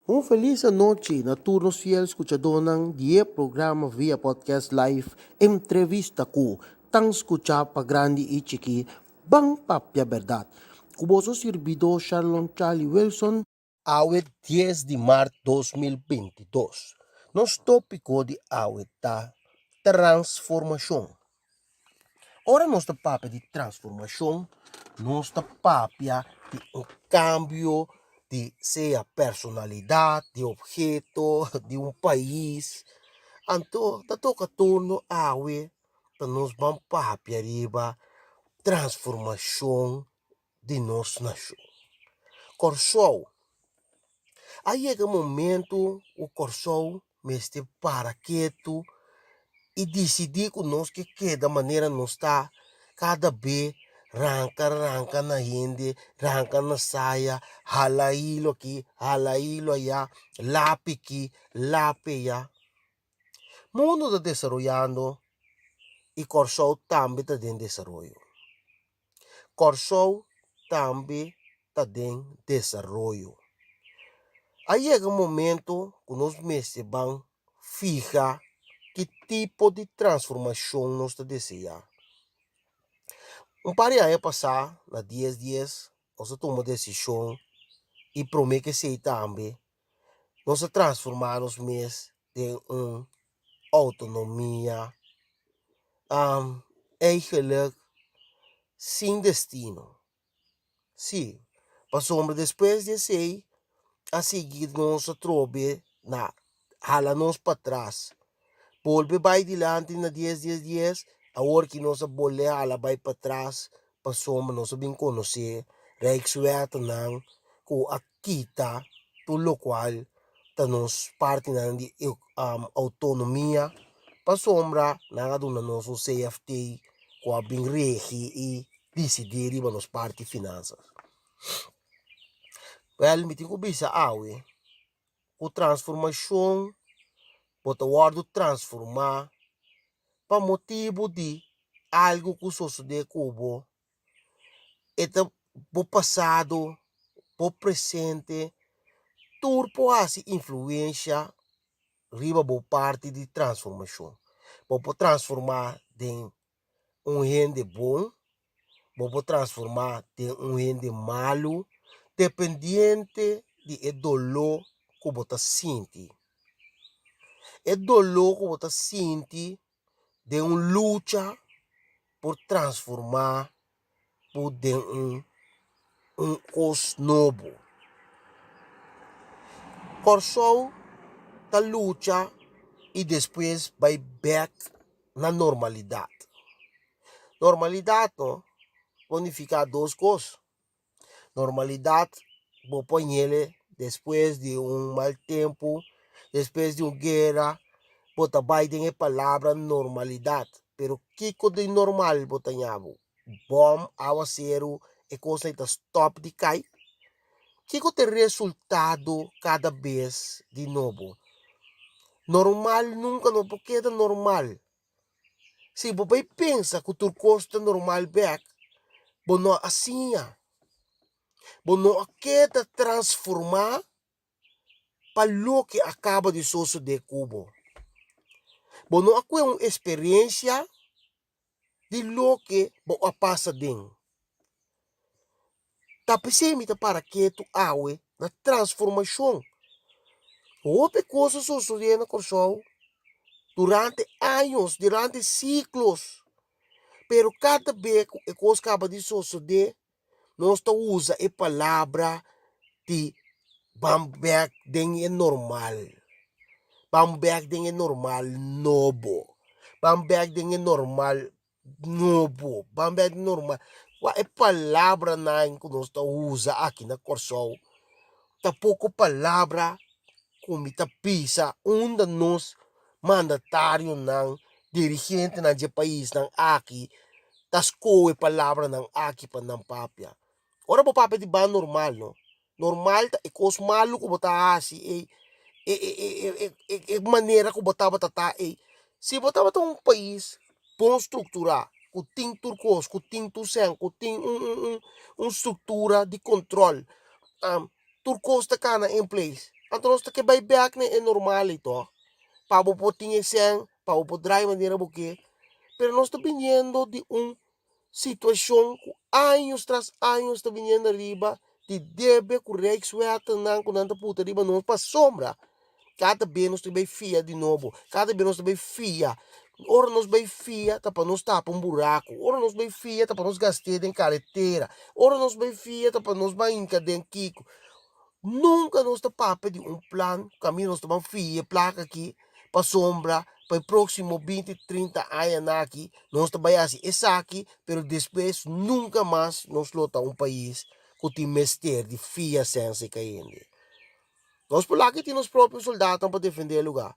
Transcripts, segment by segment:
Un felis anochi na tur nos fiel skuchadónan di e programa via podcast live Entrevista ku tan skuchá pa grandi i chikí Ban Papia Bèrdat ku boso sirbidó Sharlon Charlie Wilson. Awe dies di mart 2022. Nos tópiko di awe ta transformashon. Ora nos ta papia di transformashon, nos ta papia di un kambio di sea personalidat, di opheto, di un pais. Anto ta toka turno awe pa nos ban papia riba transformashon di nos nashon. Kòrsou, a yega momentu ku Kòrsou mester para ketu i disidí ku nos ke keda manera nos ta kada be ranka ranka na hende, ranka na saya, hala hilo aki, hala hilo aya, lapi aki, lapi aya. Mundu ta desaroyando i Kòrsou tambe ta den desaroyo. Kòrsou tambe ta den desaroyo. A yega un momento ku nos mester ban fiha ki tipo di transformashon nos ta deseá. Un par di aña pasá na dies dies nos a tuma desishon i promé ku esei tambe nos a transformá nos mes den un outonomia eigenlijk sin destino. Sí, pasobra despues di esei a sigui nos atrobe na hala nos patras, bolbe bai dilanti na dies dies dies, awor ki nos a bolbe hala bai patras pasobra nos a bin konosé Rijkswetnan ku a kita tur lokual ta nos partinan di outonomia pasobra nan a duna nos un CFT ku a bin regi i disidí riba nos parti finansas. Wèl mi tin ku bisa awe ku transformashon bo ta wòrdu transformá pa motibu di algu ku sosodé ku bo. E ta bo pasado, bo presente, tur por hasi influensha riba bo parti di transformashon. Bo por transformá den un hende bon, bo por transformá den un hende malu, dependiente di e doló ku bo ta sinti. E doló ku bo ta sinti den un lucha por transformá bo den un un kos nobo. Kòrsou ta lucha i despues bai bèk na normalidat. Normalidat no por nifiká dos kos. Normalidad bo por ñele despues di un mal tempu, despues di un guera, bo ta bai den e palabra normalidad. Pero kiko di normal bo ta ña bo? Bom, awaseru, e kosnan ei ta stòp di kai? Kiko ta e resultado kada bes di nobo? Normal nunka no por keda normal. Si bo bai pensa ku tur kos ta normal bek, bo no a siña. Bo no a keda transformá pa loke a kaba di sosodé ku bo. Bo no a kue un eksperensia di loke bo a pasa den. Ta p'esei mi ta para ketu awe na transformashon. Hopi kos a sosodé na Kòrsou durante años, durante siklos, pero kada be ku e kos kaba di sosodé nos ta usa e palabra di ban bèk den e normal, ban bèk den e normal nobo, ban bèk den e normal nobo, ban bek normal. Wak e palabranan ku nos ta usa aki na Kòrsou ta poko palabra ku mi ta bisa unda nos mandatarionan, dirigentenan dje paisnan aki ta skohe palabranan aki pa nan papia. Ora bo papia di ban normal no, Normal ta e kos malu ku bo ta hasi ei, e e e e e e manera ku bo tabata ta ei. Si bo tabata un pais bon strukturá, ku tin tur kos, ku tin tur sèn, ku tin un un un un struktura di kontròl, tur kos ta kana en place. Anto nos ta ke bai bek na e normal ei tòg, pa bo por tin e sèn, pa bo por drai manera bo ke. Pero nos ta biniendo di un situashon ku años tras años ta biniendo ariba di debe ku rijkswetnan ku nan ta puta riba nos pasobra kada be nos ta bai fia di nobo, kada be nos ta bai fia. Ora nos bai fia ta pa nos tapa un buraku, ora nos bai fia ta pa nos gast'é den karetera, ora nos bai fia ta pa nos bai hinka den kiko. Nunka nos ta papia di un plan kaminda nos ta ban fia e plaka aki pasobra pa e próksimo binti, trinta añanan aki nos ta bai hasi esaki, pero despues nunka mas nos lo ta un pais ku tin mester di fia sense kayende. Nos por laki tin nos propio soldatonan pa defendé e lugá,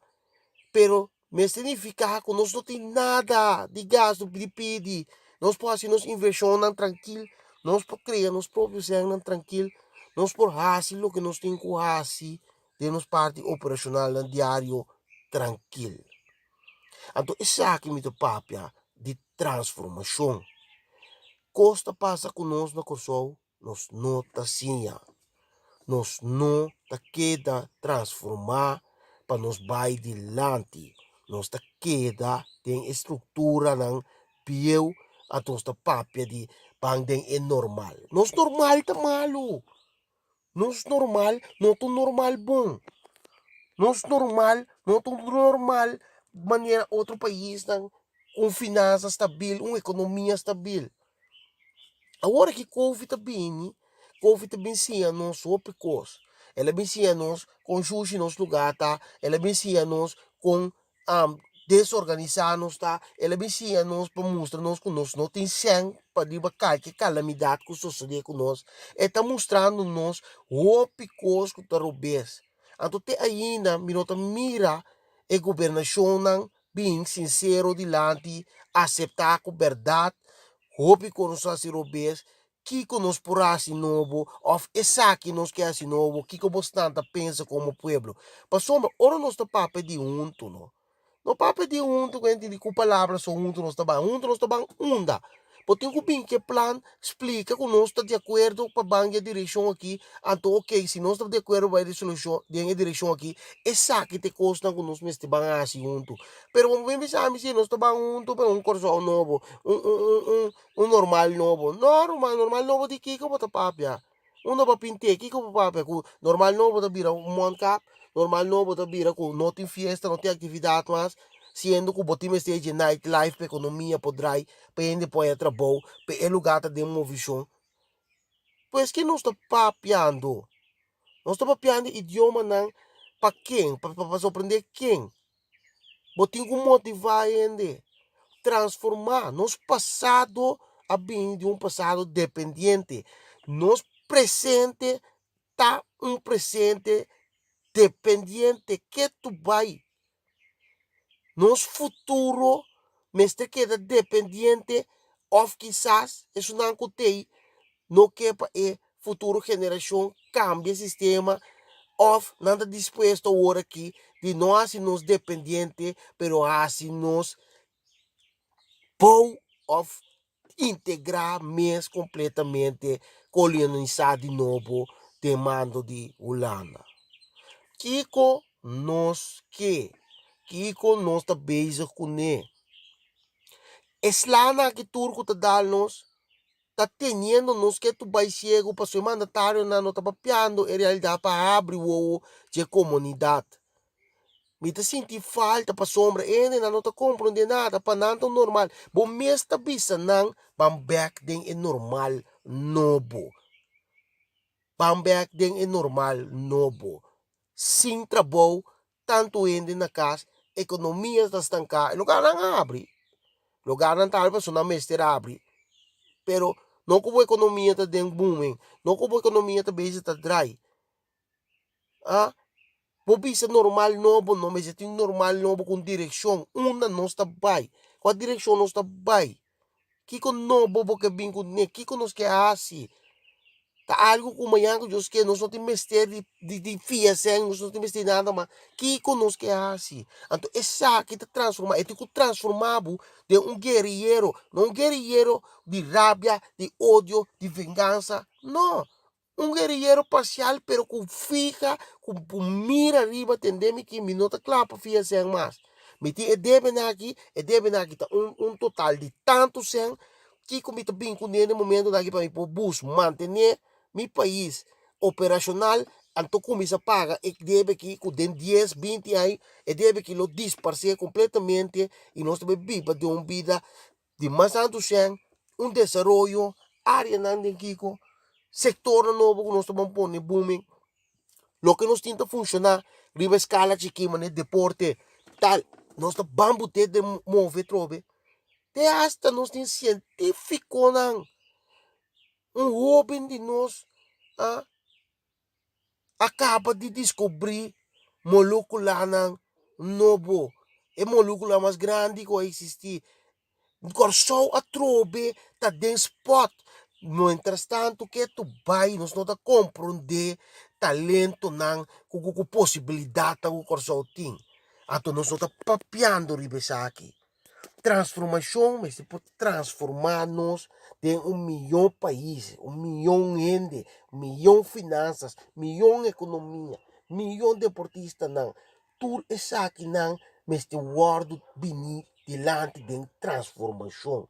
pero mester nifiká ku nos no tin nada di gastu di pidi, nos por hasi nos invershonnan trankil, nos por krea nos propio sènnan trankil, nos por hasi loke nos tin ku hasi den nos parti operashonalnan diario trankil. Anto esaki mi ta papia di transformashon. Kos ta pasa ku nos na Kòrsou, nos no ta siña. Nos no ta keda transformá pa nos bai dilanti. Nos ta keda den e strukturanan bieu, anto nos ta papia di ban den e normal. Nos normal ta malu. Nos normal no ta un normal bon. Nos normal no ta un normal manera otro paisnan ku un finansa stabil, un ekonomia stabil. Awor ki Covid ta bini, Covid ta bin siña nos hopi kos. El a bin siña nos kon shushi nos lugá ta, el a bin siña nos kon desorganisá nos ta, el a bin siña nos pa mustra nos ku nos no tin sèn pa riba kalke kalamidat ku sosodé ku nos. E ta mustrando nos hopi kos ku ta robes. Anto te ainda mi no ta mira e gobernashonnan bin sinsero dilanti, aseptá ku bèrdat hopi kos nos a hasi robes, Kiko nos por hasi nobo òf esaki nos ke hasi nobo, kiko bosnan ta pensa komo pueblo? Pasobra ora nos ta papia di huntu no, no papia di huntu ku hende di ku palabra so huntu nos ta ban, huntu nos ta ban unda? Bo tin ku bin ku e plan, splika ku nos ta di akuerdo pa ban di e direkshon aki, anto oke si nos ta di akuerdo pa bai den e direkshon aki, esaki ta e kosnan ku nos mester ban hasi huntu. Pero bo por bin bisa mi si nos ta ban huntu pa un Kòrsou nobo, un un un un Un normal nobo. No ruman, normal nobo di kiko bo ta papia? Unda bo a pint'é? Kiko bo papia? Ku normal nobo ta bira un mondkap? Normal nobo ta bira ku no tin fiesta, no tin aktividat mas, siendo ku bo tin mester dje night life pa ekonomia por drai, pa hende por haña trabou, pa e lugá ta den movishon. Pues ke nos ta papiando? Nos ta papiando idiomanan pa ken? Pa pa sorprendé ken? Bo tin ku motivá hende, transformá. Nos pasado a bini di un pasado dependiente. Nos presente ta un presente dependiente ketu bai. Nos futuro mester keda dependiente òf kisas esunnan ku t'ei no ke pa e futuro generashon kambia e sistema òf nan ta dispuesto awor aki di no hasi nos dependiente pero hasi nos bou òf integrá mes kompletamente kolonialisá di nobo den mando di Hulanda. Kiko nos ke? Kiko nos ta bezig kuné? E slanan aki tur ku ta dal nos ta teniendo nos ke tu bai ciego pasobra e mandatarionan no ta papiando e realidad pa habri wowo dje comunidad. Mi ta sinti falta pasobra e hendenan no ta comprende nada, pa nan ta normal. Bo mes ta bisa nan ban bek den e normal nobo. Ban bek den e normal nobo. Sin trabou, tantu hende na kas, ekonomia ta stanká, e lugarnan a habri, lugarnan ta habri pasobra nan mester habri, pero no ku bo ekonomia ta den booming, no ku bo ekonomia ta bezig ta drai, ah, bo bisa normal nobo no mester tin normal nobo ku un direkshon, unda nos ta bai, kua direkshon nos ta bai, kiko nobo bo ke bin kuné, kiko nos ke hasi. Ta algu ku mañan ku Dios ke nos no tin mester di di di fia sèn, nos no tin mester di nada mas. Kiko nos ke hasi? Anto esaki ta transformá, e tin ku transformá bo den un gueriyero, no un gueriyero di rabia, di odio, di vengansa, no. Un guerrillero parcial pero ku fija, ku mira riba tende mi ki mi no ta kla pa fia sèn mas. Mi tin e debenan aki, e debenan aki ta un un total di tantu sèn, kiko mi ta bin kuné na e momentonan aki pa mi por bus mantené mi pais operashonal, anto kuminsá paga e debe aki ku den dies, binti aña e debe aki lo disparsé kompletamente i nos ta bai biba den un bida di mas tantu sèn, un desaroyo, áreanan den kiko, sektornan nobo ku nos ta ban pone booming. Loke nos tin ta funshoná riba eskala chikí manera deporte tal, nos ta ban but'é den move atrobe. Te asta nos tin sientífikonan, un hóben di nos a a kaba di diskubrí molekulanan nobo, e molekula mas grandi ku a eksistí. Kòrsou atrobe ta den spòt. Mientrastantu ke tu bai nos no ta komprondé talentonan ku ku posibilidatnan ku Kòrsou tin. Anto nos no ta papiando riba esaki. Transformashon mester por transformá nos den un mihó pais, un mihó hende, mihó finansas, mihó ekonomia, mihó deportistanan. Tur esakinan mester wòrdu bini dilanti den transformashon.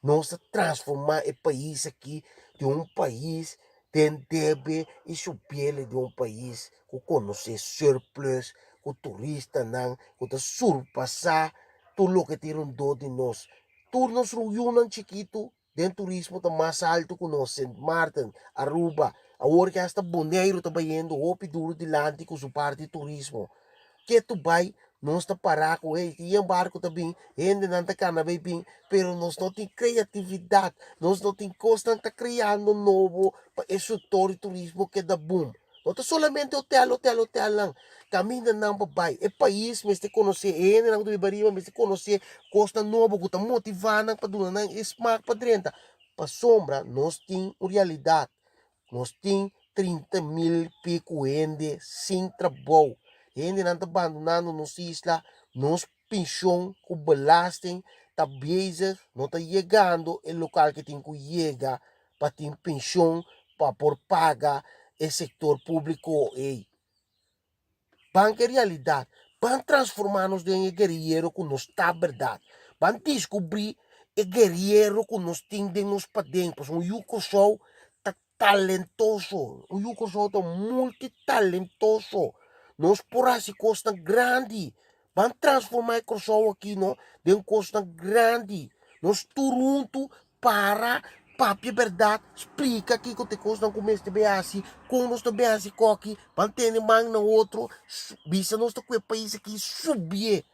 Nos ta transformá e pais aki di un pais den debe i subiele di un pais ku konosé surplus, ku turistanan ku ta surpasá tur loke tin rondó di nos. Tur nos ruyunan chikitu den turismo ta mas alto ku nos, Sint Maarten, Aruba, awor ke hasta Boneiru ta bayendo hopi duru dilanti ku su parti turismo. Ketu bai nos ta pará ku hey tin yen barku ta bin, hendenan ta kana bay bin, pero nos no tin kreatividat, nos no tin kosnan ta kreando nobo pa e sektor di turismo keda boom. No ta solamente hotel, hotel, hotelnan. Kamindanan pa bai. E pais mester konosé, e hendenan ku ta biba ariba mester konosé kosnan nobo ku ta motivá nan pa duna nan e smak pa drenta. Pasobra nos tin un realidat. Nos tin 30.000 piku hende sin trabou. Hendenan ta bandonando nos isla. Nos penshon ku belasting ta bezig, no ta yegando e lokal ke tin ku yega pa tin penshon pa por paga e sektor públiko ei. Ban ke realidat, ban transformá nos den e gueriyero ku nos ta bèrdat. Ban diskubrí e gueriyero ku nos tin den nos paden, pasobra un yu Kòrsou ta talentoso. Un yu Kòrsou ta multitalentoso. Nos por hasi kosnan grandi. Ban transformá e Kòrsou aki no den kosnan grandi. Nos tur huntu para papia bèrdat, splika kiko ta e kosnan ku mester bay hasi, kon nos ta bay hasi koki, ban tene man na otro, bisa nos ta ku e pais aki subié.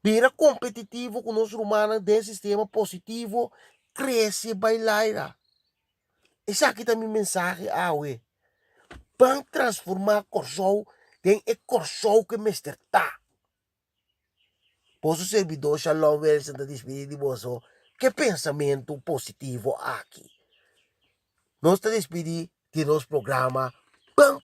Bira kompetitivo ku nos rumannan den sistema positivo, krese bai laira. Esaki ta mi mensahe awe. Ban transformá Kòrsou den e Kòrsou ku e mester ta. Boso serbidó Shalom Wilson ta dispidí di boso ku e pensamentu positivo aki. Nos ta dispidí di nos programa Ban.